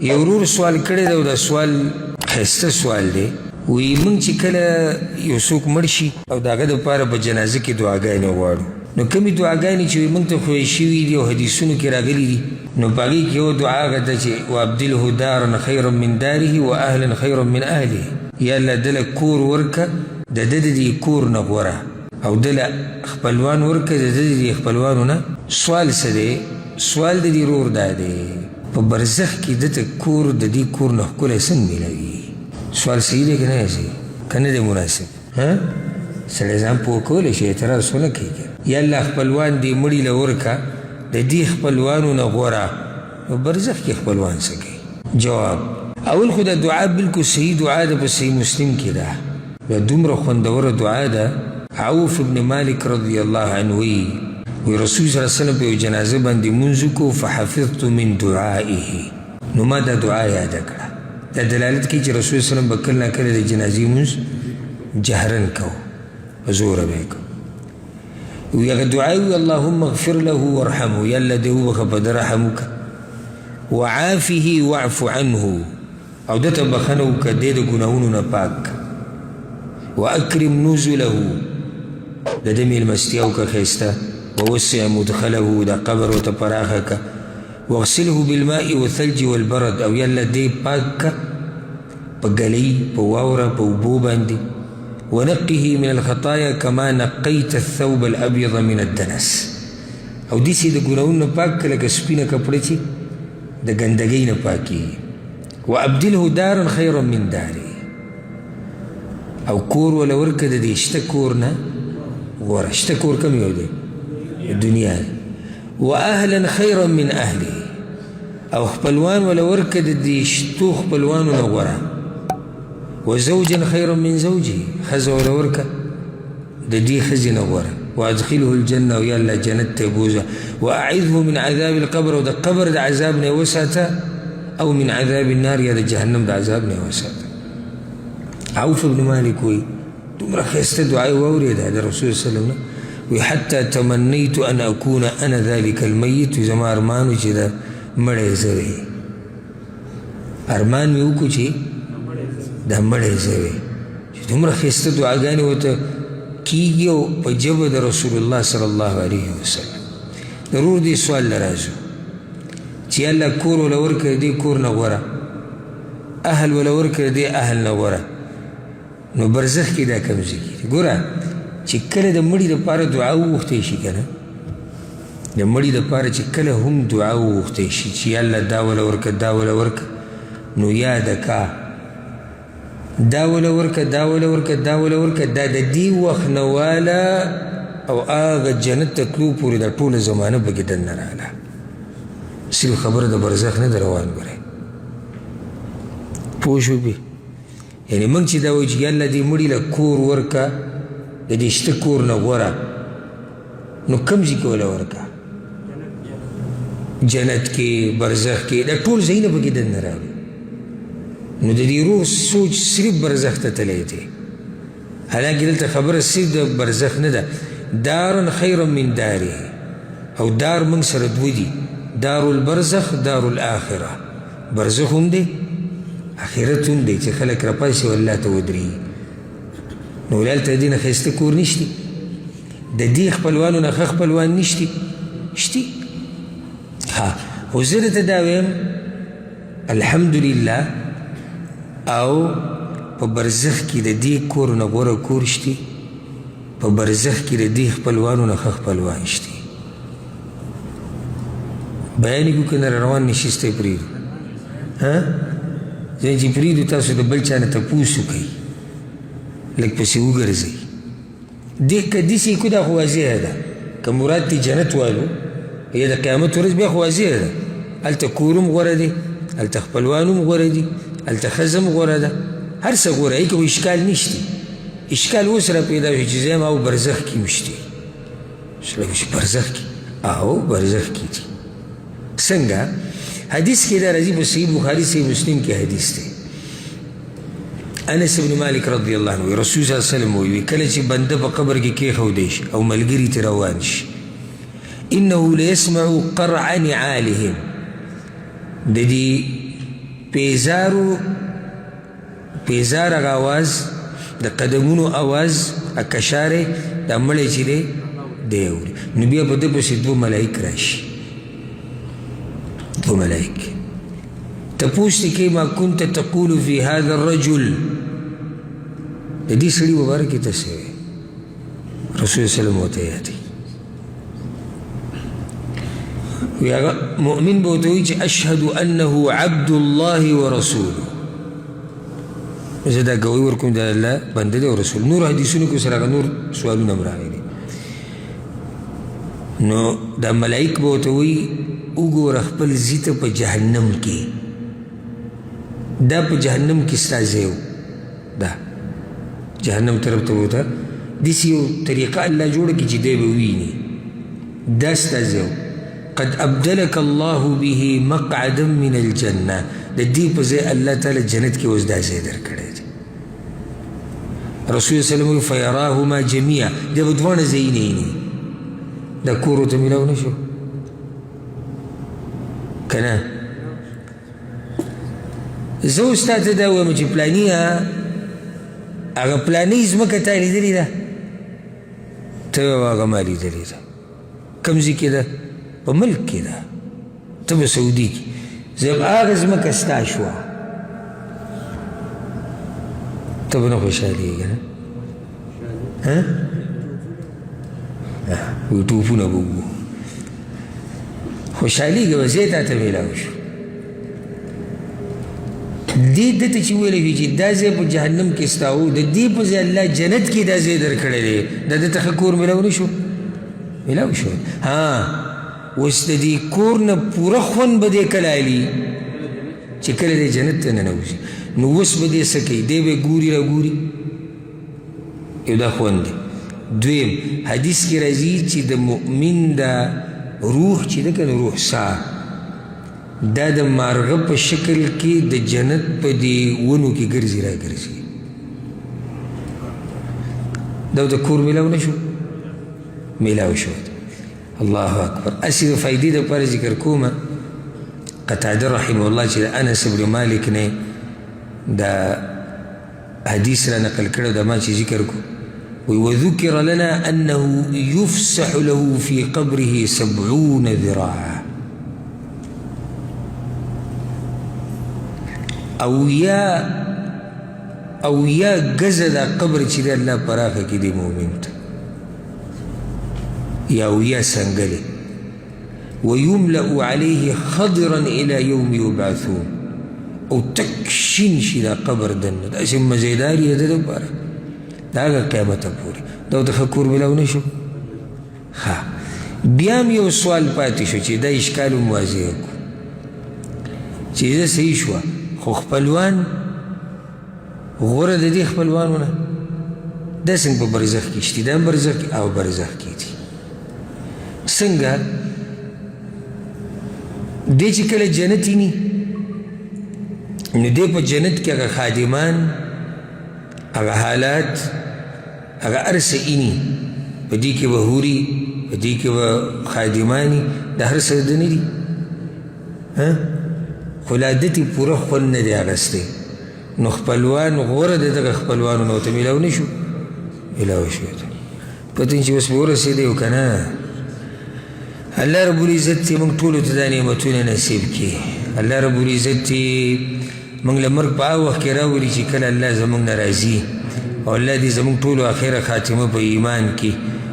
یو ورور سوال کړی دی او دا سوال ښایسته سوال دی. وایي موږ چې کله یو څوک مړ شي او د هغه دپاره په جنازه کې دعاګانې غواړو، نو کومې دعاګانې چې وایي موږ ته ښویې شوي دي او حدیثونو کې راغلي دي، نو په هغې کې یوه دعا هغه ده چې وابدله دارا خیرا من داره و اهلا خیرا من اهله، یا الله ده له کور ورکړه د ده د دې کور نه غوره، او ده له خپلوان ورکړه د ده د دې خپلوانو نه. سوال څه دی؟ سوال د دې ورور دا دی، په برزخ کې ده ته کور د دې کور نه ښکلی څنګه میلاویږي؟ سوال صحیح دی که نه دی صحیح؟ که نه دی مناسب؟ ها سړی ځان پوه کولی شي، اعتراض خو نه کوي که یا الله خپلوان دې مړي له ورکه د دې خپلوانو نه غوره، نو برزخ کې خپلوان څه کوي؟ جواب، اول خو دا دعا بالکل صحیح دعا ده، په صحیح مسلم کې ده، دا دومره خوندوره دعا ده. عوف ابن مالک رضی الله عنه وایي، وایي رسول صلی الله علیه وسلم په یو جنازه باندې لمونځ وکړو، فحفظت من دعائه، نو ما دا دعا یاده کړه. دا دلالت کوي چې رسول صلی الله علیه وسلم به کله نا کله د جنازې لمونځ جهرن کوو، په زوره به یې کوو. وی هغه دعا وی اللهم اغفر له وارحمه، یا الله دې وبخښه په ده رحم وکړه، وعافه واعف عنه، او ده ته بخښنه وکړه، دی د ګناهونو نه پاک کړه، واکرم نزله، د ده مېلمستیا وکړه ښایسته، ووسع مدخله، د قبر ورته پراخه کړه، واغسله بالماء والثلج والبرد، او یا الله دی پاک کړه په ګلۍ، په واوره، په اوبو باندې، ونقه من الخطايا كما نقيت الثوب الابيض من الدنس، او داسې د ګناهونو نه پاک کړه لکه سپینه کپړه چې د ګندګۍ نه پاکېږي. وابدله دارا خیرا من داره، او کور وله ورکړه د دې شته کور نه غوره. شته کور کوم یو دی؟ دنیا دی. واهلا خیرا من اهله، او خپلوان وله ورکړه د دې شتو خپلوانو نه غوره. وزوجا خیرا من زوجه، ښځه وله ورکړه د دې ښځې نه غوره. وادخله الجنه، او یا الله جنت ته یې بوځه. واعذه من عذاب القبر، او د قبر د عذاب نه یې وساته، او من عذاب النار، یا د جهنم د عذاب نه یې وساته. عوف بن مالک وایي دومره ښایسته دعا یې واورېده د رسول صلی الله علیه وسلم نه، وایي حتی تمنیت ان اکون انا ذلک المیت، زما ارمان و چې دا مړی زه وی، ارمان مې وکړو چې دا مړی زه وی، چې دومره ښایسته دعاګانې ورته کېږي او په ژبه د رسول الله صلی الله علیه وسلم. د ورور دې سوال له راځو چې الله کور وله ورکړی دې کور نه غوره، اهل وله ورکړی دې اهل نه غوره، نو برزخ کې دا کوم ځای کې؟ ګوره چې کله د مړي دپاره دعا وغوښتی شي که نه، د مړي دپاره چې کله هم دعا وغوښتی شي چې یا الله دا وله ورکړه دا وله ورکړه، نو یاده کا دا وله ورکړه دا وله ورکړه دا وله ورکړه، دا د دې وخت نه واله او هغه جنت ته تلو پورې دا ټوله زمانه پکې دننه راغله. صرف خبره د برزخ نه ده روان، ګورئ پوه شو پې؟ یعنې موږ چې دا وایو چې یا الله دې مړي له کور ورکه د دې شته کور نه غوره، نو کوم ځای کې وله ورکه؟ جنت کې، برزخ کې، دا ټول ځایونه پکې دننه راغلي. نو د دې روح سوچ صرف برزخ ته تللی دی، حالانکه دلته خبره صرف د برزخ نه ده. دار خیر من داره، او دار موږ سره دوه دي، دار البرزخ، دار الاخره. برزخ هم دی، آخرت هم دی، چې خلک راپاڅي او الله ته ودرېږي. نو هلته د دې نه ښایسته کور نشته، د دې خپلوانو نه ښه خپلوان نشته، شته. ها خو زه درته دا وایم الحمدلله، او په برزخ کې د دې کور نه غوره کور شته، په برزخ کې د دې خپلوانو نه ښه خپلوان شته. بیان یې کړو که نه روان نشست یې پرېږدو؟ ها ځکه چې پرېږدو تاسو د بل چا نه تپوس وکړئ، لږ پسې وګرځئ. دې که داسې کو دا خو واضح ده، که مراد دې جنت والو یا د قیامت ورځ بیا خو واضح ده، هلته کور هم غوره دی، هلته خپلوان هم غوره دي، هلته ښځه هم غوره ده، هر څه غوره، هېڅ خو اشکال نشته. اشکال اوس را پیدا شو چې زه او برزخ کې هم شته. سړی چې برزخ کې او برزخ کې دي څنګه؟ حدیث کې دا راځي په صحیح بخاري صحیح مسلم کې حدیث دی. انس بن مالک رضی الله عنه رسول صلی الله علیه وسلم وایي کله چې بنده په قبر کې کېښودی شي او ملګري ترې روان شي، انه ليسمع قرع نعالهم، د دې پیزارو پیزار هغه اواز د قدمونو اواز کشاره دا مړی چې دی دی اوري. نو بیا په ده پسې دوه ملایک راشي، دوه ملایک تپوس دې کوي ما كنت تقول في هذا الرجل، د دې سړي په باره کې ته څه وایې؟ رسول الله وسلم ورته یادوي. وی هغه مؤمن به ورته وایي چې اشهد انه عبد الله ورسوله، زه دا ګواهي ورکوم د الله بنده دی او رسول. نور حدیثونو کې سره هغه نور سوالونه هم راغلي. نو دا ملایک به ورته وایي وګوره خپل ځي ته په جهنم کې، دا په جهنم کې ستا ځای و، دا جهنم طرف ته ورته داسې یو طریقه الله جوړه کړي چې دی به وویني، دا ستا ځای و. قد ابدلک الله به مقعدا من الجنه، د دې په ځای الله تعالی جنت کې اوس دا ځای درکړی دی. رسول الله صلی الله علیه وسلم وایي فیراهما جمیعا، دی به دواړه ځایونه ویني. دا کور ورته میلاو نه شو که نه؟ زه اوس تا ته دا وایم چې پلانیه هغه پلانۍ ځمکه تا لیدلې ده؟ ته وایې هغه ما لیدلې ده. کوم ځای کې ده؟ په ملک کې ده، ته به سعودي کې. زه هغه ځمکه ستا شوه، ته به نه خوشحالېږې نه؟ ها؟ وایي ټوپونه به وو، خوشحالېږي به، ځای تا ته میلاو شو. دې ده ته چې ویلی وي چې دا ځای په جهنم کې ستا و، د دې په ځای الله جنت کې دا ځای درکړی دی، دا ده ته ښه کور میلاو نه شو؟ میلاو شو. ها اوس د دې کور نه پوره خوند به دی کله الي چې کله دی جنت ته ننوځي. نو اوس به دی څه کوي؟ دی به ګوري را ګوري، یو دا خوند دی. دویم حدیث کې راځي چې د مؤمن دا روح چې ده که نه، روح ساه، دا د مارغه په شکل کې د جنت په دې ونو کې ګرځي را ګرځي. دا د کور میلاو نه شو؟ میلاو شو. الله اکبر. هسې د فایدې دپاره ذکر کومه. قتاده رحمه الله چې د انس بن مالک نه دا حدیث را نقل کړی، دا ما چې ذکر کو، وذكر لنا أنه يفسح له في قبره 70 ذراعا، او یا ګزه دا قبر چې دی الله پراخه کړي دی مؤمن ته، یا او یا څنګلې، ويملأ عليه خضرا إلى يوم يبعثون، او تک شین شي دا قبر دننه، داسې مزیدار یې د ده دپاره د هغه قیامته پورې. دا ورته ښه کور میلاو نه شو؟ ښه، بیا هم یو سوال پاتې شو چې دا اشکال هم واضح کړو چې زه صحیح شوه، خو خپلوان غوره د دې خپلوانو نه دا څنګه په برزخ کې شتي؟ دا هم برزخ کې او برزخ کې دي. څنګه دی چې کله جنت ویني، نو دی په جنت کې هغه خادمان، هغه حالات، هغه هر څه ایني، په دې کې به حوري، په دې کې به خادماني، د هر څه د نه دي، خو لا ده ترې پوره خوند نه دی اخیستی. نو خپلوان غوره د دغه خپلوانو نه ورته میلاو نه شو؟ میلاو شو. پته چې اوس به ورسېدی او که نه؟ الله رب العزت دې موږ ټولو ته دا نعمتونه نصیب کړي. الله رب العزت دې موږ له مرګ په هغه وخت کې راولي چې کله الله زموږ نه راضي، او الله دې زموږ ټولو اخره خاتمه په ایمان کې.